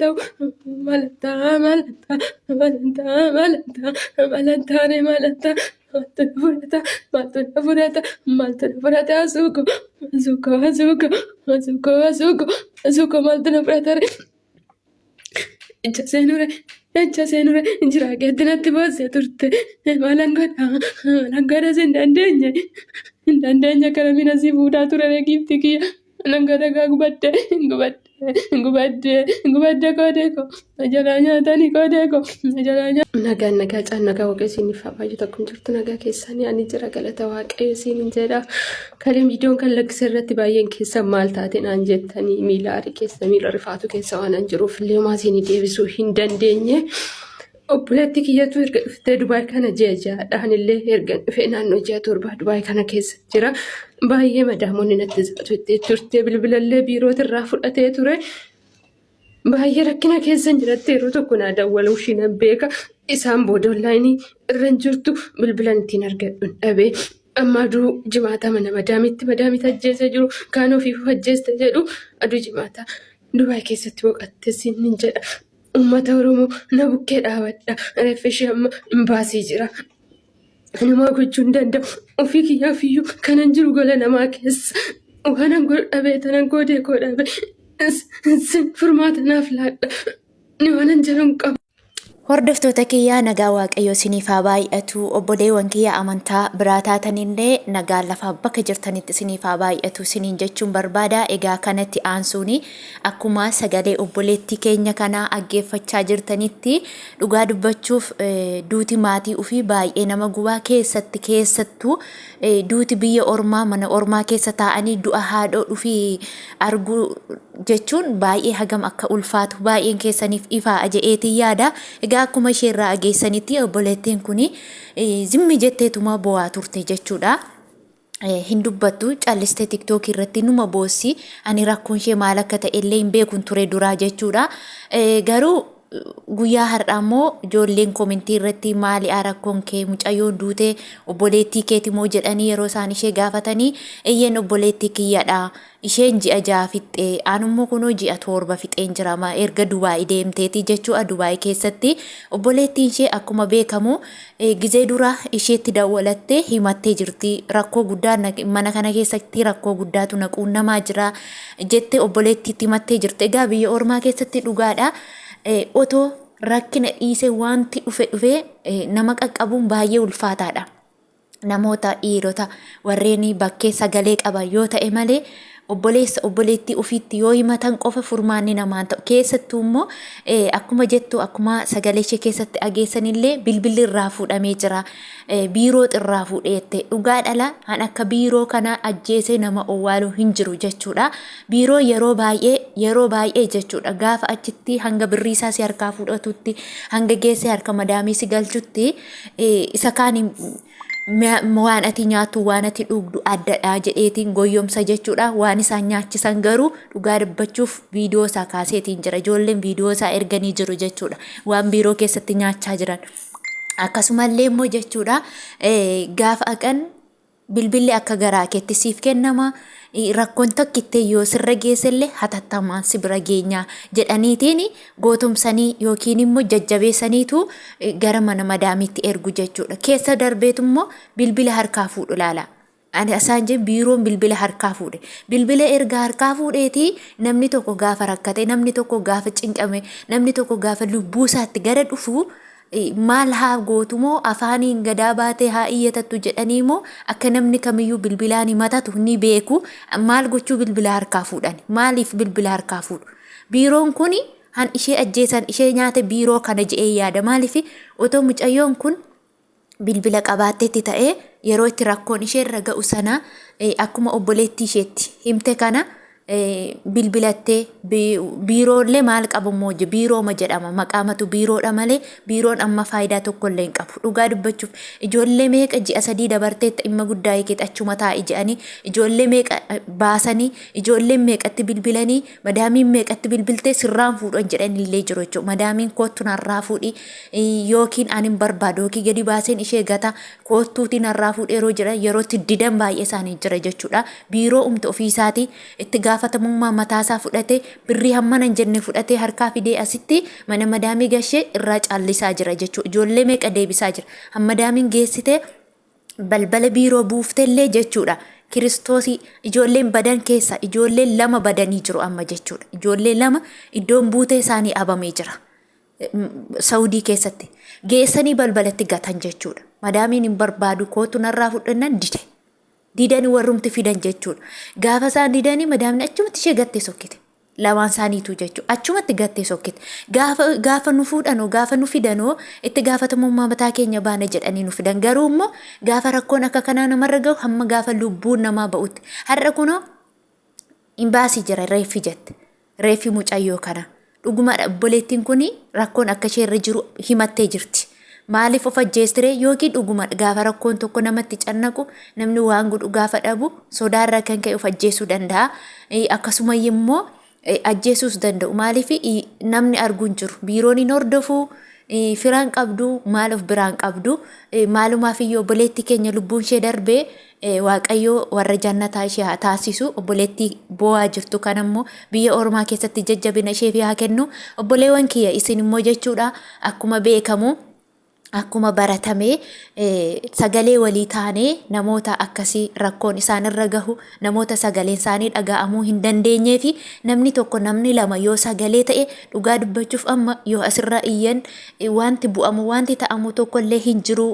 ta'u malantaa malantaa malantaa malantaa malantaa ree malantaa maaltu na fudhata maaltu na fudhata maaltu na fudhata asuuko asuuko asuuko asuuko asuuko asuuko maaltu na fudhata ree ija seenure ija seenure jiraa keetti natti boossee turte maalan godha maalan godha sin dandeenye hin dandeenye kana mina si fuudhaa ture ree giifti kiyya maalan godha gaa gubadde gubadde gubadde gubadde koodee koo na jalaa nyaatanii koodee koo na jalaa nyaatanii. Nagaan nagaa caan nagaa waaqayyo isiniif haa baay'atu akkam jirtu nagaa keessanii ani jira galata waaqayyo isiniin jedha. Kaleen viidiyoon kan lakkise irratti baay'een keessan maal taate naan jettanii miila arii keessa miila rifaatu keessa waan an jiruuf illee homaa isinii deebisuu hin dandeenye. Obboleetti kiyyatu erga dhuftee Dubaay kana ji'a ja'aadhaan illee erga dhufee naannoo ji'a torbaa Dubaay kana keessa jira. Baay'ee madaamonni natti zaatu itti turte bilbilallee biirootirraa fudhatee ture. Baay'ee rakkina keessan jiratte yeroo tokko naa dawwaluu ishii nan beeka. Isaan booda onlaayinii irra hin jirtu bilbilan ittiin argadhu hin dhabe. Amma aduu jimaata mana madaamitti madaamitti ajjeesee jiru kaan ofiif of ajjeeste jedhu aduu jimaata Dubaay keessatti boqatte siin hin jedha. Uummata Oromoo na bukkee dhaabadha. Reeffi ishee amma imbaasii jira. Namaa gochuu hin danda'u. Ofii kiyyaaf iyyuu kanan jiru gola namaa keessa. Waanan godhu dhabee tanan goodee koo dhabe. Sin furmaata naaf laadha. Ni waanan jedhu hin qabu. Hordoftoota kiyyaa nagaa waaqayyoo isiniif haa baay'atu. Obboleewwan kiyya amantaa biraa taatanillee nagaan lafaa bakka jirtanitti isiniif haa baay'atu isiniin jechuun barbaada. Egaa kanatti aansuun akkuma sagalee obboleettii keenya kanaa dhaggeeffachaa jirtanitti Dhugaa dubbachuuf duuti maatii ufii baay'ee nama gubaa keessatti keessattuu duuti biyya ormaa mana ormaa keessa taa'anii du'a haadhoo dhufii arguu jechuun baay'ee hagam akka ulfaatu baay'een keessaniif ifaa je'eetiin yaada. Egaa akkuma ishee irraa dhageessanitti obboleettiin kun zimmi jetteetuma bo'aa turte jechuudha. Hin dubbattu callistee tiktookii irratti numa boossi ani rakkoon ishee maal akka ta'e illee hin beekun ture duraa jechuudha garuu guyyaa har'aa immoo ijoolleen komentii irratti maali rakkoon kee mucayyoon duute obboleettii keeti moo jedhanii yeroo isaan ishee gaafatanii eyyeen obboleettii kiyyadha Isheen ji'a 6 fixxe, anummoo kunoo ji'a 7 fixeen jira ma erga Dubaay deemteeti jechuudha. Dubaay keessatti obboleettiin ishee akkuma beekamu gizee dura isheetti dawwalattee himattee jirti. Rakkoo guddaa mana kana keessatti rakkoo guddaatu na quunnamaa jira jettee obboleettiitti himattee jirti. Egaa biyya ormaa keessatti dhugaadha. Otoo rakkina dhiisee wanti dhufe dhufee nama qaqqabuun baay'ee ulfaataadha. Namoota dhiirota warreen bakkee sagalee qaban yoo ta'e malee obboleessa obboleettii ofiitti yoo himatan qofa furmaanni namaan ta'u. Keessattuu immoo akkuma jettu akkuma sagalee ishee keessatti dhageessanillee bilbilli irraa fuudhamee jira. Biiroo irraa fuudheette dhugaa dhala han akka biiroo kana ajjeesee nama owwaaluu hin jiru jechuudha. Biiroo yeroo baay'ee yeroo baay'ee jechuudha gaafa achitti hanga birrii isaa si harkaa fudhatutti hanga geessee harka madaamii si galchutti isa kaan waan ati nyaattu waan ati dhugdu addadha jedheetiin goyyomsa jechuudha. Waan isaan nyaachisan garuu dhugaa dubbachuuf viidiyoo isaa kaaseetiin jira. Ijoolleen viidiyoo isaa erganii jiru jechuudha. Waan biiroo keessatti nyaachaa jiran. Akkasumallee immoo jechuudha gaafa haqan Bilbilli akka garaa keetti siif kennama. Rakkoon tokkittee yoo sirra geessellee hatattamaan si bira geenya jedhaniitiin gootomsanii yookiin immoo jajjabeessaniitu gara mana madaamiitti ergu jechuudha. Keessa darbeetu immoo bilbila harkaa fuudhu laala. Ani asaan jeen biiroon bilbila harkaa fuudhe. Bilbila erga harkaa fuudheetii namni tokko gaafa rakkate, namni tokko gaafa cinqame, namni tokko gaafa lubbuu isaatti gara dhufu maal haa gootu moo afaaniin gadaa baatee haa iyyatattu jedhanii moo akka namni kamiyyuu bilbilaan himatatu ni beeku. Maal gochuu bilbila harkaa fuudhan? Maaliif bilbila harkaa fuudhu? Biiroon kun han ishee ajjeesan ishee nyaate biiroo kana je'ee yaada. Maaliif otoo mucayyoon kun bilbila qabaatteetti ta'ee yeroo itti rakkoon ishee irra ga'u sana akkuma obboleettii isheetti himte kana bilbilattee biiroollee maal qabu immoo biirooma jedhama maqaamatu biiroodha malee biiroon amma faayidaa tokkollee hin qabu dhugaa dubbachuuf ijoollee meeqa ji'a sadii dabarteetta dhimma guddaa eegeet achuma taa'i jedhanii ijoollee meeqa baasanii ijoolleen meeqatti bilbilanii madaamiin meeqatti bilbiltee sirraan fuudhan jedhanillee jiru jechuudha madaamiin koottu narraa fuudhi yookiin ani hin barbaadu yookiin gadi baaseen ishee gata koottuutii narraa fuudhi yeroo jedhan yerootti didan baay'ee isaanii jira jechuudha biiroo umti ofii isaatii itti gaafa gaafatamummaa mataasaa fudhatee birrii hammana hin jenne fudhatee harkaa fidee asitti mana madaamii gashee irraa caallisaa jira jechuudha. Ijoollee meeqa deebisaa jira. Hammadaamiin geessitee balbala biiroo buuftellee jechuudha. Kiristoosii ijoolleen badan keessa ijoolleen lama badanii jiru amma jechuudha. Ijoollee lama iddoon buutee isaanii abamee jira. Saudii keessatti geessanii balbalatti gatan jechuudha. Madaamiin hin barbaadu kootu narraa fudhannan dide. Didanii warrumti fidan jechuudha. Gaafa isaan didanii madaamiin achumatti ishee gattee sokkite. Lamaan isaaniitu jechuudha. Achumatti gattee sokkite. Gaafa gaafa nu fuudhanoo gaafa nu fidanoo itti gaafatamummaa mataa keenya baana jedhanii nu fidan. Garuu immoo gaafa rakkoon akka kanaa namarra gahu hamma gaafa lubbuun namaa ba'utti. Har'a kunoo imbaasii jira reeffi jette. Reeffi mucayyoo kana. Dhugumadha obboleettiin kun rakkoon akka ishee irra jiru himattee jirti. Maaliif of ajjeestiree yookiin dhugumadha gaafa rakkoon tokko namatti cannaqu namni waan godhu gaafa dhabu sodaarraa kan ka'e of ajjeesuu danda'a. Akkasuma immoo ajjeesuus danda'u. Maaliif namni argu hin jiru. Biiroon hin hordofu, firaan qabdu, maal of biraan qabdu. Maalumaaf iyyuu obboleettii keenya lubbuun ishee darbee Waaqayyo warra jannataa ishee haa taasisu. Obboleettii boo'aa jirtu kana immoo biyya ormaa keessatti jajjabina isheef haa kennu. Obboleewwan kiyya isin immoo jechuudha akkuma beekamu akkuma baratame sagalee walii taanee namoota akkasii rakkoon isaan irra gahu namoota sagaleen isaanii dhaga'amuu hin dandeenyee fi namni tokko namni lama yoo sagalee ta'e dhugaa dubbachuuf amma yoo asirra iyyan wanti bu'amu wanti ta'amu tokko illee hin jiru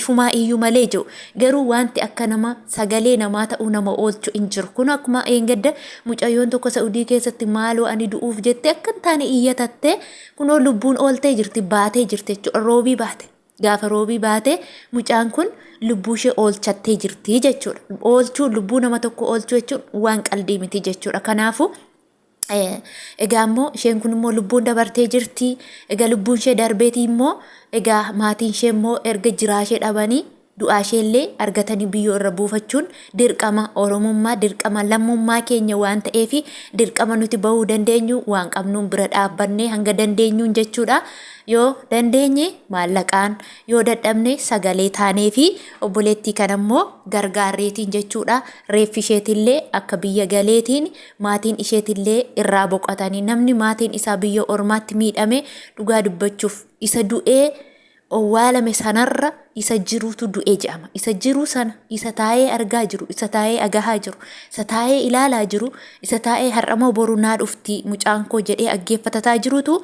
ifumaa iyyuu malee jiru garuu wanti akka nama sagalee namaa ta'uu nama oolchu hin jiru kun akkuma eengadda mucayyoon tokko Sa'udii keessatti maaloo ani du'uuf jette akka hin taane iyyatatte Kunoo lubbuun ooltee jirti, baatee jirti jechuudha. Roobii baate. Gaafa roobii baate mucaan kun lubbuu ishee oolchattee jirti jechuudha. Oolchuu lubbuu nama tokko oolchuu jechuun waan qaldii miti jechuudha. Kanaafuu egaa immoo isheen kun immoo lubbuun dabartee jirti. Egaa lubbuun ishee darbeetii immoo egaa maatiin ishee immoo erga jiraa ishee dhabanii Du'aa isheellee argatanii biyyoo irra buufachuun dirqama Oromummaa, dirqama lammummaa keenya waan ta'eef dirqama nuti bahuu dandeenyu waan qabnuun bira dhaabbannee hanga dandeenyuun jechuudha. Yoo dandeenye maallaqaan, yoo dadhabne sagalee taaneefi obboleettii kana immoo gargaarreetiin jechuudha. Reeffi isheetillee akka biyya galeetiin maatiin isheetillee irraa boqotanii namni maatiin isaa biyya ormaatti miidhame dhugaa dubbachuuf isa du'ee owwaalame sanarra isa jirutu du'e jedhama. Isa jiru sana, isa taa'ee argaa jiru, isa taa'ee agahaa jiru, isa taa'ee ilaalaa jiru, isa taa'ee har'amoo boru naa dhufti mucaan koo jedhee aggeeffatataa jirutu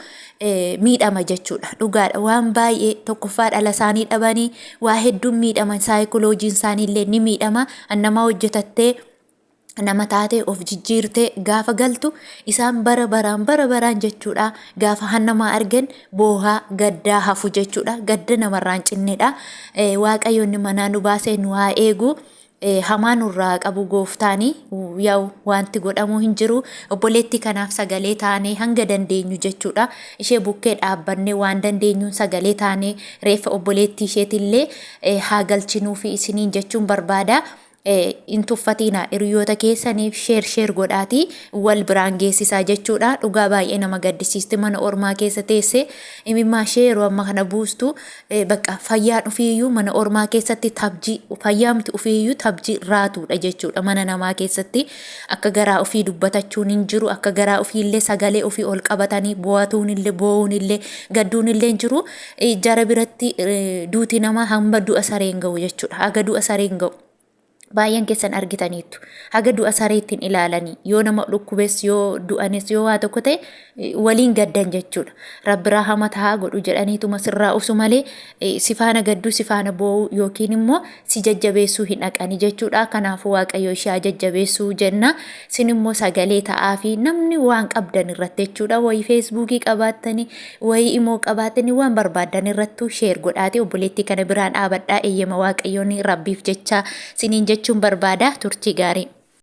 miidhama jechuudha. Dhugaadha. Waan baay'ee tokkoffaa dhala isaanii dhabanii waa hedduun miidhaman saayikoloojiin isaanii illee ni miidhama. Annamaa hojjetattee nama taatee of jijjiirtee gaafa galtu isaan bara baraan bara baraan jechuudha gaafa hannamaa argan boohaa gaddaa hafu jechuudha gadda namarraa hin cinnedha waaqayyo inni manaa nu baasee nu haa eegu hamaa nurraa qabu gooftaani yaa'u wanti godhamuu hin jiru obboleettii kanaaf sagalee taanee hanga dandeenyu jechuudha ishee bukkee dhaabbannee waan dandeenyuun sagalee taanee reeffa obboleettii isheetillee haa galchinuufi isiniin jechuun barbaada. Hin tuffatiina hiriyoota keessaniif sheer sheer godhaatii wal biraan geessisaa jechuudha. Dhugaa baay'ee nama gaddisiisti mana ormaa keessa teesse imimmaa ishee yeroo amma kana buustu bakka fayyaan ofiiyyuu mana ormaa keessatti tabjii fayyaamti ofiiyyuu tabjii raatuudha jechuudha. Mana namaa keessatti akka garaa ofii dubbatachuun hin jiru akka garaa ofiillee sagalee ofii ol qabatanii bo'atuun illee boo'uun illee gadduun illee hin jiru. Jara biratti duuti namaa hamma du'a sareen ga'u jechuudha. Haga du'a sareen ga'u. Baay'een keessan argitaniittu. Haga du'a sareetti hin ilaalanii. Yoo nama dhukkubes yoo du'anis yoo waa tokko ta'e waliin gaddan jechuudha. Rabbi rahamata haa godhu jedhaniituma sirraa usu malee si faana gadduu si faana boo'uu yookiin immoo si jajjabeessuu hin dhaqani jechuudha. Kanaafuu Waaqayyo ishee haa jajjabeessuu jenna. Isin immoo sagalee ta'aa fi namni waan qabdan irratti jechuudha. Wayii feesbuukii qabaattanii Wayii imoo qabaattanii waan barbaaddan irrattuu sheer godhaati obboleettii kana biraan dhaabadhaa eeyyama waaqayyoon rabbiif jecha siniin jechuun barbaada turtii gaarii.